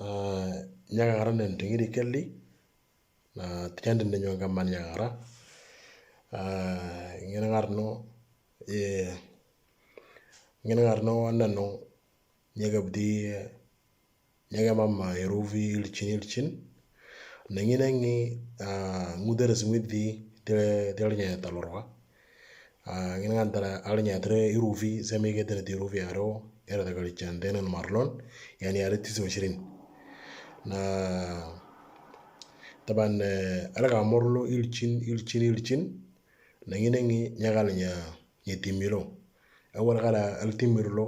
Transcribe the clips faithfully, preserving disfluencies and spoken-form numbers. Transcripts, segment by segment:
Ah, nyaŋaŋara nendriŋi ri keli, na tijaŋ dende nyoŋ kaman nyaŋaŋara. Ah, ŋina ŋarno, eh, ŋina ŋarno nanu nyagabdi, eh, nyagama ma eruvi ilcin ilcin. Na ŋina ŋi, ah, ŋudaras ŋwidi tele, tele nyaya talorwa. Ah, ŋina ŋan tara al nyaya tele iruvi, semi ke tene ti iruvi aro, era ta kali chan tene marlon, yani are tisa wa ishirin. Na, taban, eh, ala ka morlo ilcin, ilcin, ilcin. Na ŋina ŋi nyagal nya, nya timilo. Awal kala al timilo.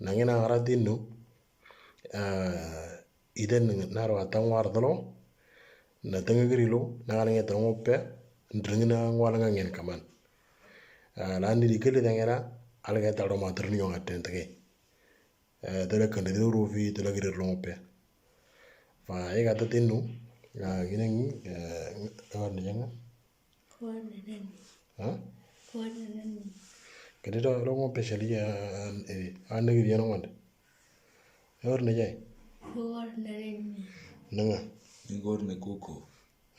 Na ŋina ŋara tinu, ah, iden naro atang war dolo. Na tengegri lo, na kala ŋeta ŋope, ndringna ŋwal ŋa ŋen kaman. Ah, la ndi di keli tengera, alge talo ma terni yonga tentege. Eh, tele kende de rufi, tele gri lo ŋope. Fa, ega ta tinu, ah, ŋina ŋi, eh, ŋa, ŋa, ŋa, ŋa. Kuan nenen. Ha? Kuan nenen. Kede to lo mo peshali ya, eh, an ne gidi ya no mande. Or ne jai. Kuan nenen. Nanga. Igor ne kuku.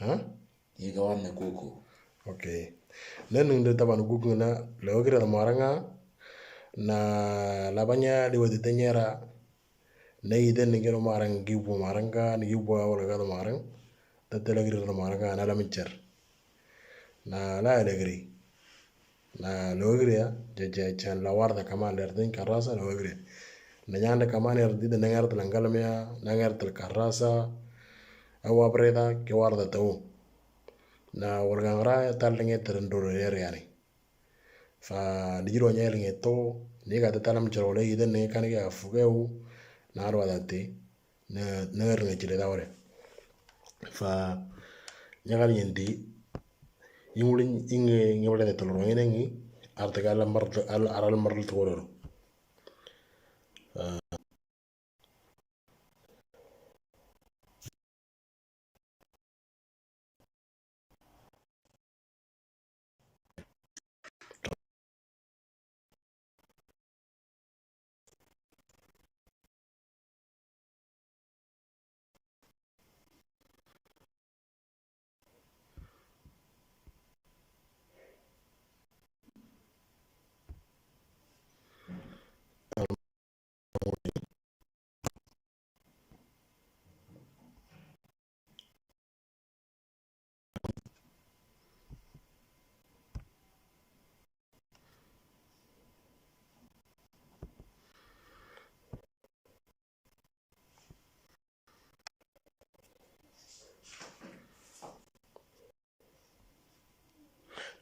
Ha? Iga wan ne kuku. Okay. Nen nung de taban kuku na lo kira maranga. Na labanya di wadi tenyera. Na iden ni kero marang gibu maranga, ni gibu awal gado marang. Tatela giri maranga na la mincer. Na la ele giri. Na lo giri ya, ja, ja, ja, la warda kaman ler din karasa lo giri. Na nyanda kaman er di de nangar tel angalamia, nangar tel karasa. Awa breda ke warda tau. Na wargangra tal nge terendoro yer yani. Fa dijiro nyel nge to, ni ga ta talam chero le iden ne kan ga fugeu, na ro adate, ne, ne nge chile da ore. Fa nyagal nyindi, ingulin, inge, inge wala ne toloro ngene ngi, arta ga la mar, al, aral mar toloro.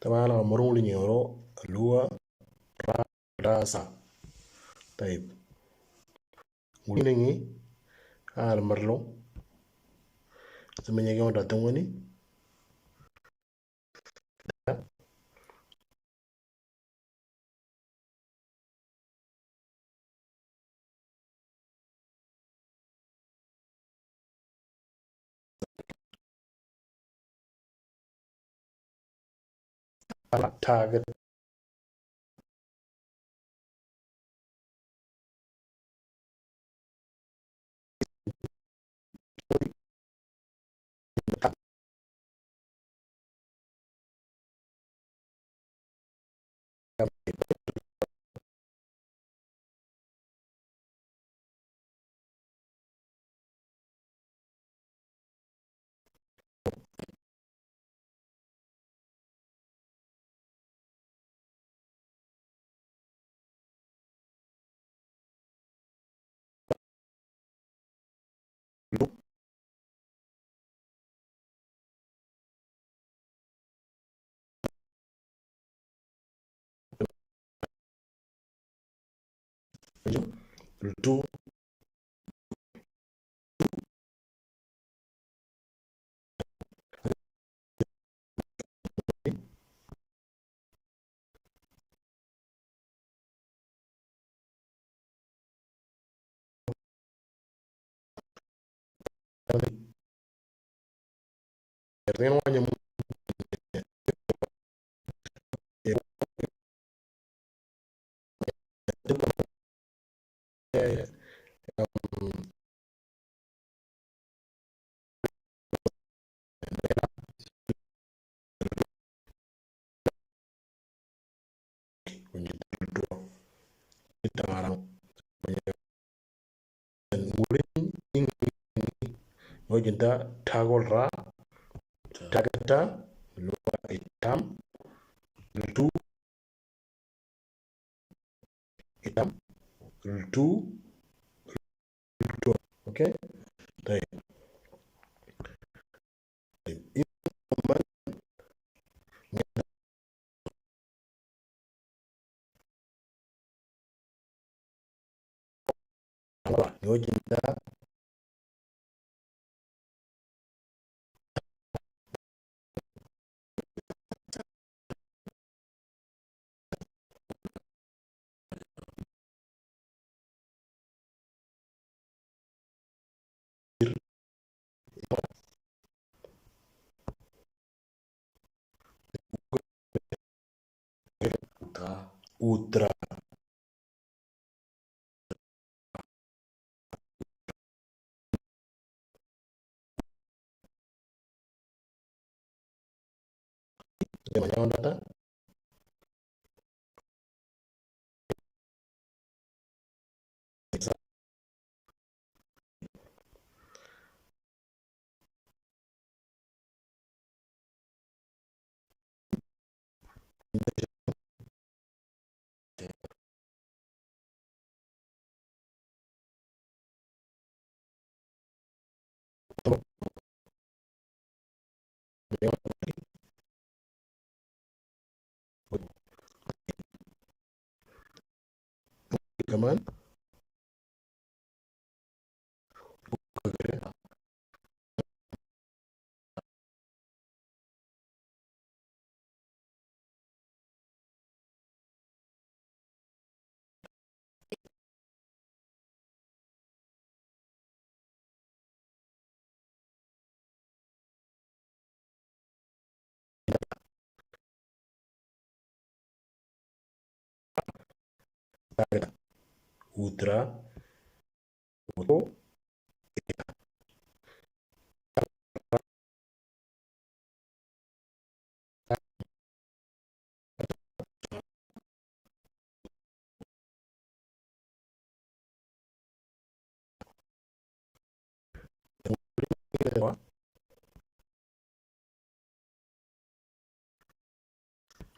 Taban, ana ka morong li nyoro, lua, ra, rasa. Taib. Nguli nengi, al marlo. Semenye ke wanda tengwani. Target. When you do it, it, um, when you, and when you, when you, ᱱᱚᱜᱼᱚᱭ ᱡᱮᱱᱛᱟ ᱴᱷᱟᱜᱚᱞ ᱨᱟ, ᱴᱷᱟᱜᱮᱛᱟ, ᱞᱩᱣᱟ ᱤᱛᱟᱢ, ᱞᱩᱴᱩ, ᱤᱛᱟᱢ, ᱞᱩᱴᱩ, ᱞᱩᱴᱩ᱾ Okay? ᱛᱟᱭ᱾ Utra. كمان. Utra.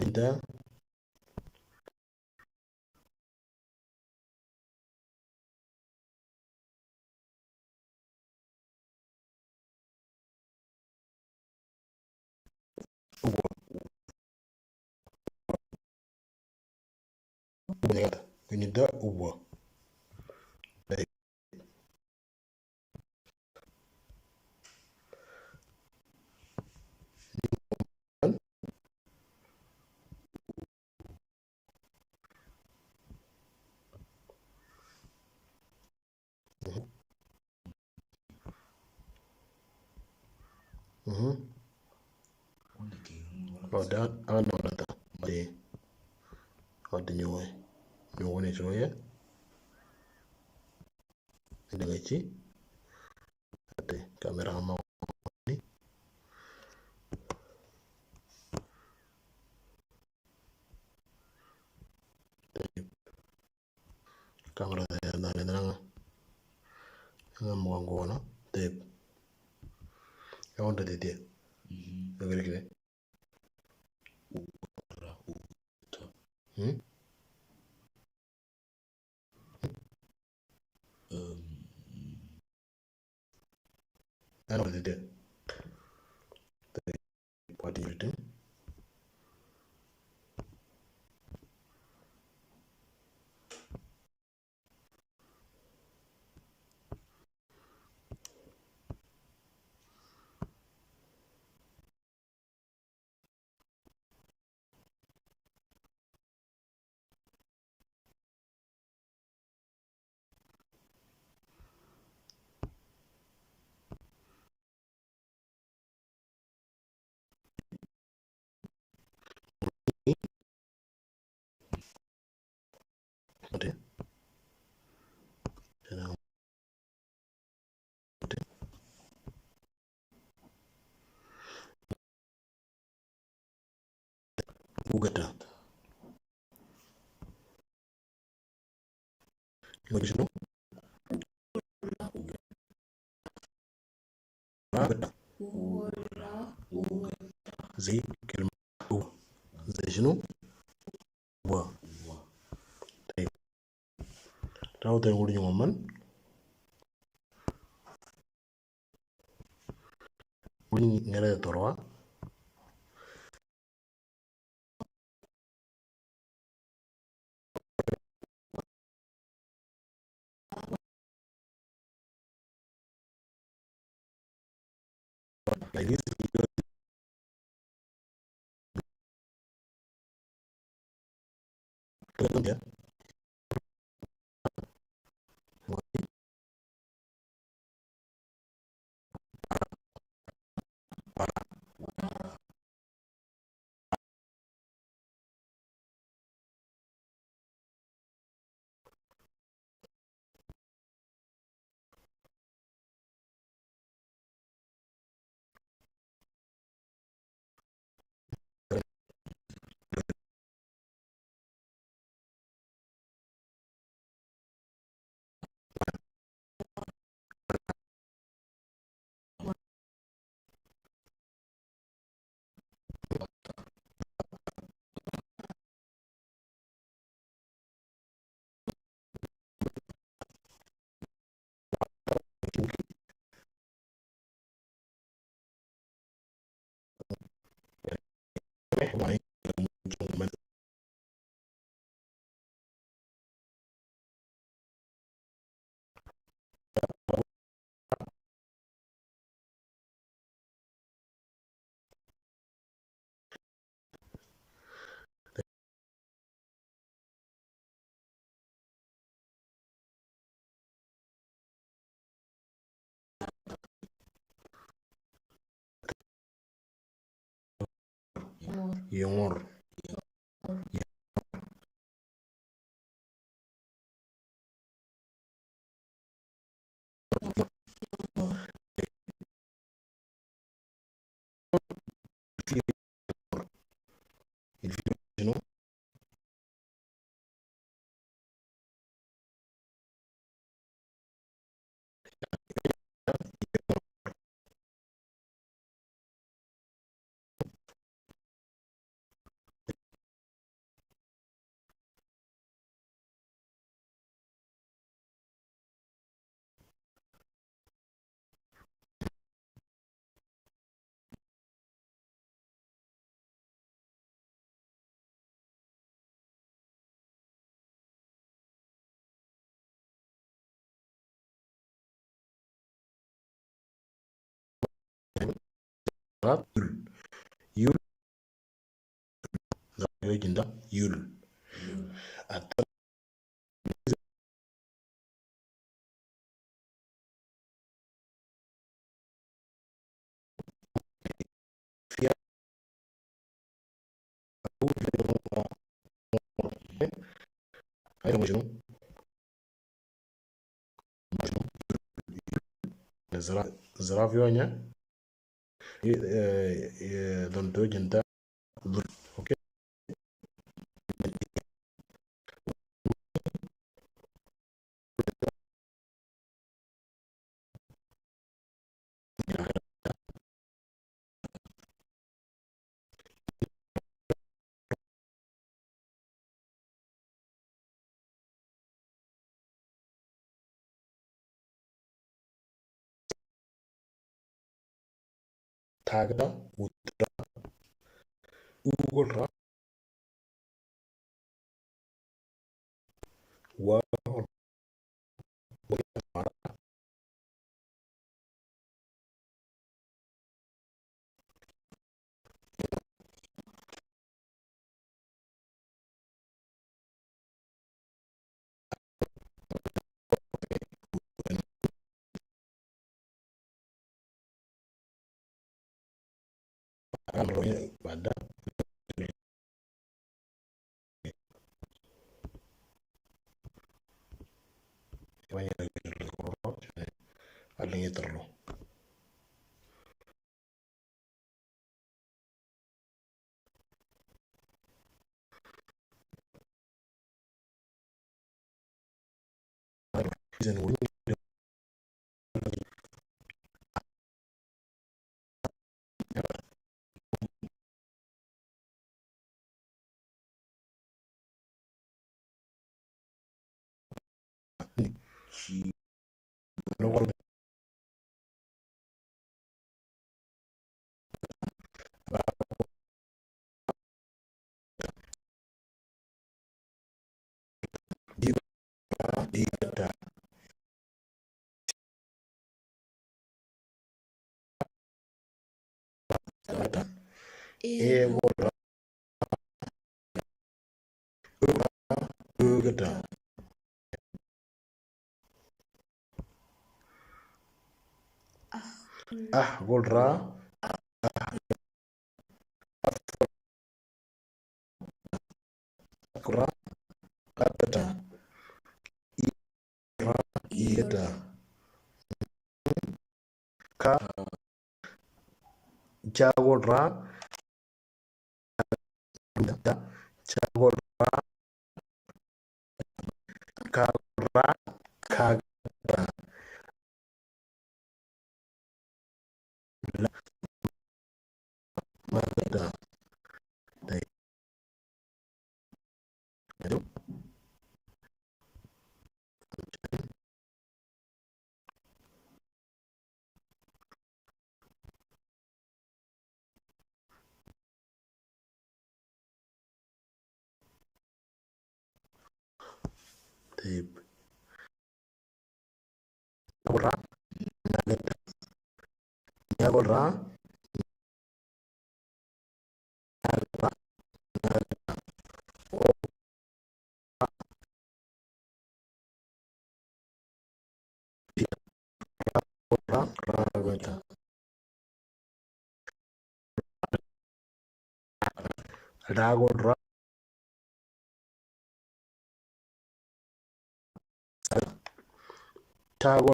Inda. Uwa. Uwa. Inda uwa. Mhm. Ode ano nata. Ode. Ode nyowe. Nyowe ne nyowe. Ode gachi. Ode kamera ama. Kamera na na na. Nga mo ngo na. Tep. Nga onda de de. Nga gere gere. Hmm? Ano de de. What do you do? Ugetat. Mujnu. Ugetat. Zai kelma u. Zai shinu. Wa. Tayyib. Tau tayyib, nguri nyoman. Nguri ngere torwa. Like this. Yongor. Yul. Yul. Yul. Atta. Zira-, zirafi wanya. Eh, eh, don to jinta. Okay. Thagra, utra, ugolra, wa, G. ཨ་གོ་ར། ཨ་གོ་ར། ཨ་ག་ད། ཨི་ར། ཨི་ག་ད། ཁ། ཇ་གོ་ར། ཇ་གོ་ར། ཁ་གོ་ར། ཁ་ག་ད། ལ། མ་ག་ད། ད། طيب. ཉ་གོ་ར། ཉ་གོ་ར། ར་གོ་ད། ར་གོ་ར། ཐ་གོ་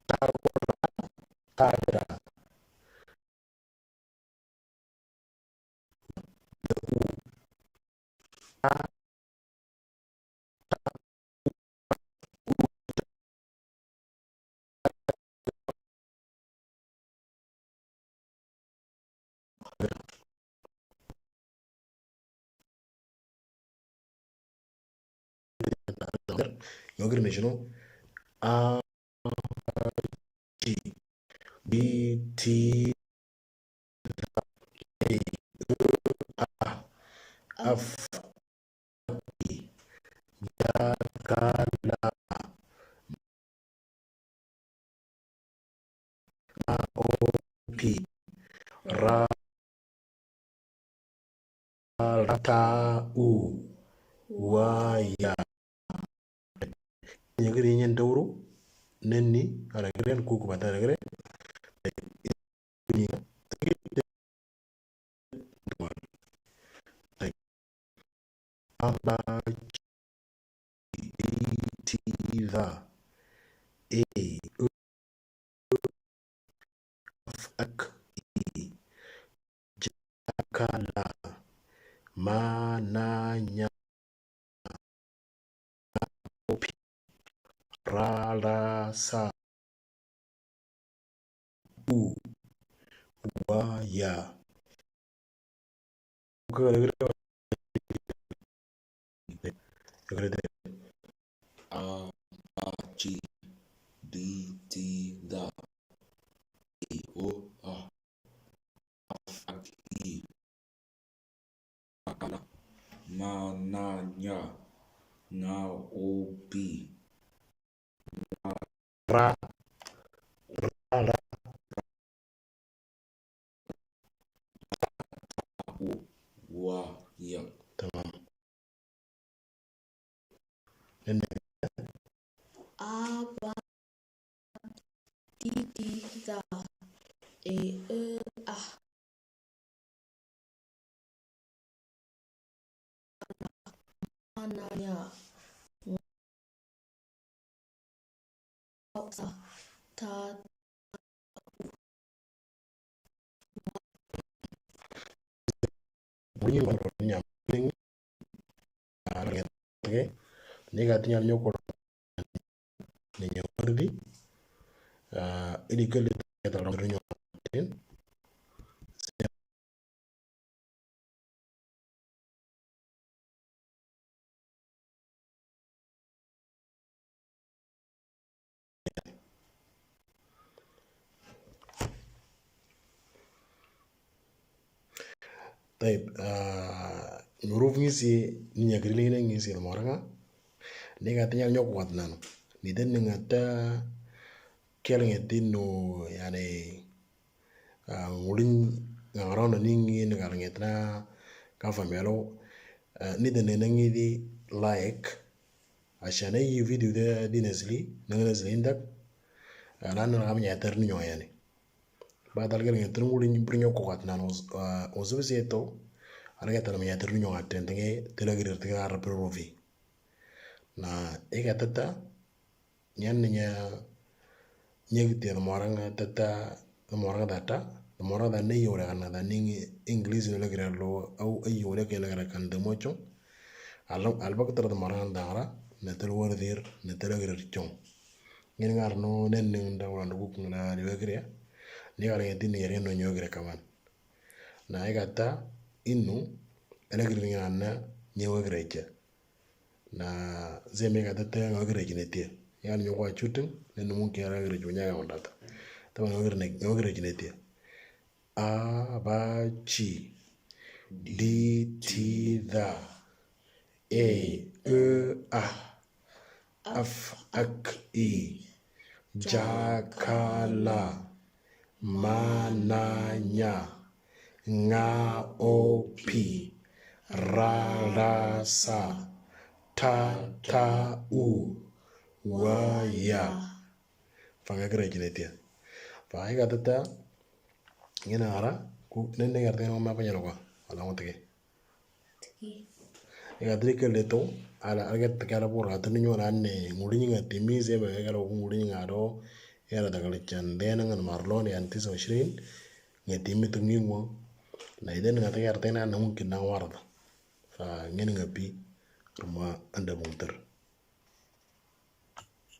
ཐ་གོ་ར། ཐ་གོ་ར། ཡོང་གི་རེད་མེད་ཤེས་ནོ། ཨ་ཇི་བི་ཐི་ད་ཨེ་ཨ་ཨ་ཨ་ཕ་ཨ་ཕ་ཏི་ཇ་ག་ལ། ཨ་ཨོ་པི་ར་ར་ཐ་ཨུ་ཝ་ཡ། ཉེ་གི་རི་ཉན་དོ་རུ་ནན་ནི་ཨ་ར་གི་རེན་ཀུ་ཀུ་བ་ད་ར་གི་རེ། ཨ་བ་ཇི་བི་ཐི་ཟ་ཨེ་ཨུ་ཨ་ཕ་ཨ་ཁ་ཨི་ཇ་ག་ལ་མ་ན་ཉ་ཨོ་ཕི་ར་ལ་ས་ཨུ་ཝ་ཡ། ཨ་བ་ཇི་བི་ཐི་ཟ་ཨེ་ཨུ་ཨ་ཨ་ཕ་ཨ་ཁ་ཨི་ཇ་ག་ལ་མ་ན་ཉ་ན་ཨོ་པི་ར་ར་ར་ཨུ་ཝ་ཡ། تمام. ཨ་བ་ཇི་བི་ཐི་ཟ་ཨེ་ཨུ་ཨ་ཨ་ན་ཉ་ཨོ་ས་ཐ། Ni ga tiñal ño ko ni ño ko di. Ini ke le ta ro ño tin. Tayyib, ah, huruf ngisi, ni nyakri lina ngisi na moranga. Ni kata nyal nyok wat nanu. Ni den ni ngata kel ngeti no, yani, ah, ngulin ngarona ni ngi ni kal ngetna ka famelo. Ah, ni den ni ngi di like. Ashan ay video de di nazli, nang nazli indak. Ah, lan na kam nyater ni nyo yani. Ba dal kel ngeti ngulin brinyo ko kat nanu, ah, uzu seto. Ala ngetan nyater ni nyo aten tenge tela girir tenge arapro rovi. Na, eka tata, nyan nya, nyek tiyan morang tata, morang tata, morang tata ne yore kan tata ning English ne lagre lo, au, ai yore ke lagre kan de mocho. Al, al bak tara morang dara, ne tel wardir, ne tel lagre chong. Ngin ngar no, nen ning da wala ndu kuk na ni wagre. Ni kala ngeti ni yare no nyogre kaman. Na, eka ta, inu, lagre ngana, nyogre cha. Na, zeme ka tata nga wagre jine tia. Yani nyoko achutin, nenu mungkin ara wagre junya ka ondata. Tama nga wagre ne, nga wagre jine tia. A, ba, chi. Di, ti, da. E, ö, a. Af, ak, i. Ja, ka, la. Ma, na, nya. Nga, o, pi. Ra, la, sa. Ta, ta, u. Wa, ya. Fa nga wagre jine tia. Fa eka tata. Ngina ara. Ku, nende ngar tena ma pa nyalo kwa. Ala mo teke. Eka tri kel de to. Ala, ala get kala por atu ni nyo la ne. Ngulin nga timi se ba kala ngulin nga do. Era da kala chan de na ngan marlo ne antis osrin. Nga timi tu ngi mo. Na iden nga teke artena na mungkin na warda. Fa ngin nga pi. Ruma anda bungter.